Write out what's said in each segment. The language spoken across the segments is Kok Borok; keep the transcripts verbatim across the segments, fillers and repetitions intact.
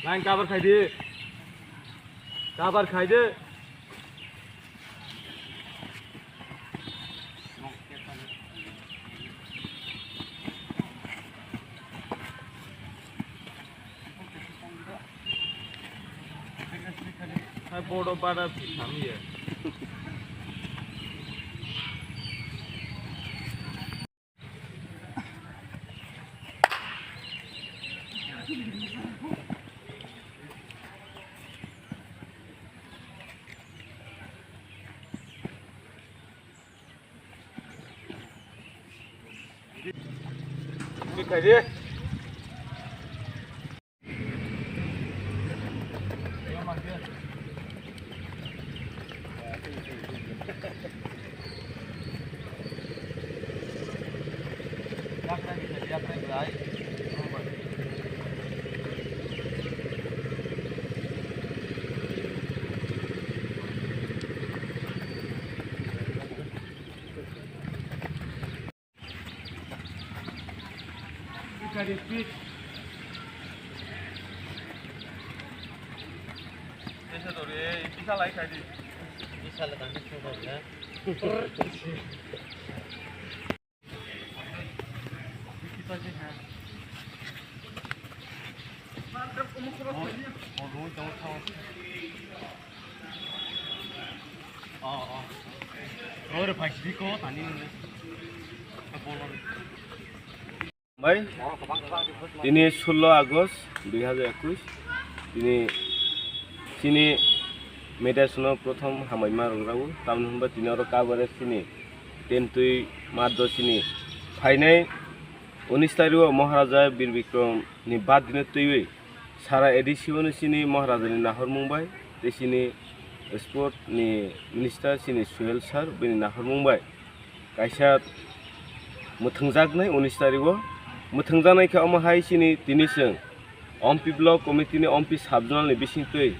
Ang cover khai di. Cover khai di. Hai bodo bara thami ya. Bai, tini sullo August dui hazar ekush, tini chini media sono prothom hambai ma rwrao, tamni hwnba tini oro coverage chini tentwi maddo chini phainai unis tarik o Maharaja Bir Bikram ni birthday no twiwi sara A D C o no chini Maharaja ni nahormung bai tei chini sport ni minister chini Suhel sir bini nahormung bai kaisa mwthangjaknai unis tarik o. Mwthangjaknai khe omo hai chini tini chwng Ompi block committee ni Ompi sub zonal ni bisingtwi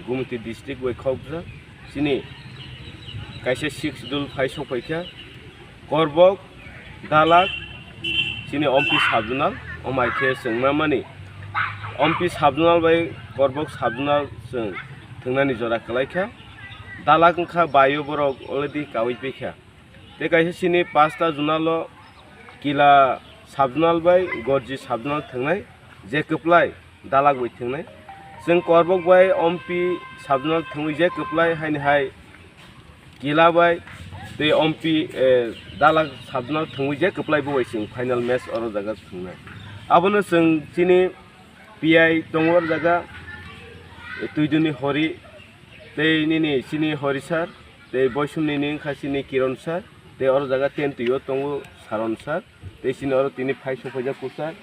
Gumti district bai khokjak chini kaisa sixth schedule phai sok phaikha. Korbok, Dalak, chini Ompi sub zonal, omo hai khe chwng mamani Ompi sub zonal bai Korbok sub zonal chwng thwngnani jora kwlaikha. Dalak wngkha baio borok already kaui paikha. Tei kaisa chini pasta zonal o Kila sub zonal bai Gorji sub zonal thwngnai je kwplai Dalak bai thwngnai. Chwng Korbok bai Ompi sub zonal thwngwi je kwplai haini hai Kila bai tei Ompi, eh, Dalak sub zonal thwngwi je kwplai bo bai chwng final match oro jaga thwngnai. Abono chwng chini P I tongo oro jaga, eh, Twiduni Hori tei nini chini Hori sir tei Boisumni ni wngkha chini Kiron sir tei oro jaga tentwi o tongo Saron sir. Tei chini oro tini phai sokphaijak kusa,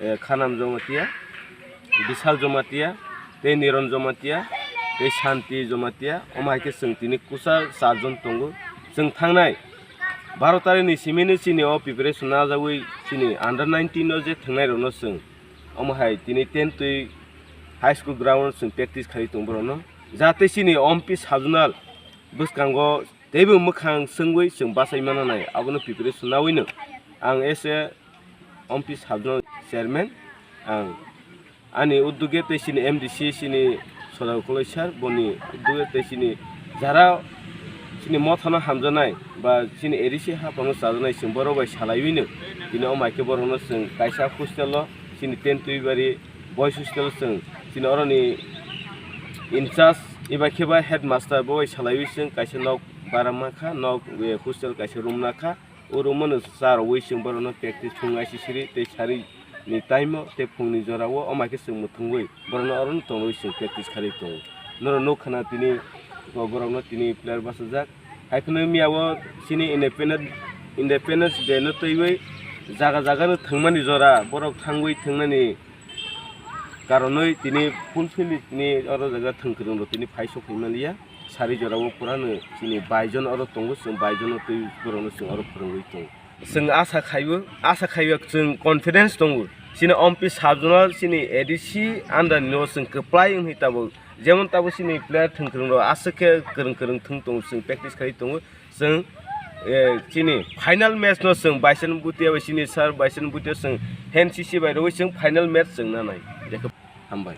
eh, Khanam Jomatia, Bishal Jomatia, tei Niron Jomatia, tei Shanti Jomatia, omo hai khe chwng tini kusa charjon tongo. Chwng thangnai baro tarikni simi no chini o preparation najagwi chini under nineteen no je thwngnai rokno chwng omo hai tini ten twi high school ground o chwng practice khai tong borokno, jate chini Ompi sub zonal bwskango teibo mwkhang swngwi chwng bachai mananai, abono preparation nawino ang as a Ompi sub zonal chairman, ang ani uddogwi tei chini M D C chini Sodao Koloi sir, boni uddogwi tei chini jara chini mothano hamjaknai ba chini A D C haphangno chajaknai chwng borok bai salaiwino tini omo hai khe borokno chwng kaisa hostel o chini ten Twibari boys hostel o chwng chini oroni in charge eba khe ba headmaster bo bai salaiwi chwng kaisa nok bara ma kha, nok, eh, hostel kaisa room na kha. O room o no cha rwwi chwng borokno practice thung aisisiri tei sari ni time o tei phungni jora o omo hai khe chwng mwthangwi borokno oro no tongrwi chwng practice kharwi tongo. Norok nuk khna tini borokno tini player bachajak. Hai phano miya o chini independent, Independence Day no twiwi jaga jaga no thwngmani jora borok thangwi thwngnani karonwi tini fulfill tini oro jaga thwng kwrwng rok tini phai sok phaimaliya. Sari jora o pura no chini baijon oro tongo, chwng baijon no twi borok no chwng oro phwrwngwi tongo. Chwng asa khaibo, asa khaibo chwng confidence tongo. Chini Ompi sub zonal chini A D C under ni no chwng kwplai wngwi tabuk. Jemon tabuk chini player thwng kwrwng rok aswk khe kwrwng kwrwng thwng tongo, chwng practice khai tongo. Chwng, eh, chini final match no chwng Baisan Bhutia bai chini sir Baisan Bhutia chwng hand sisi bai rwwi chwng final match chwng nanai. Hambai.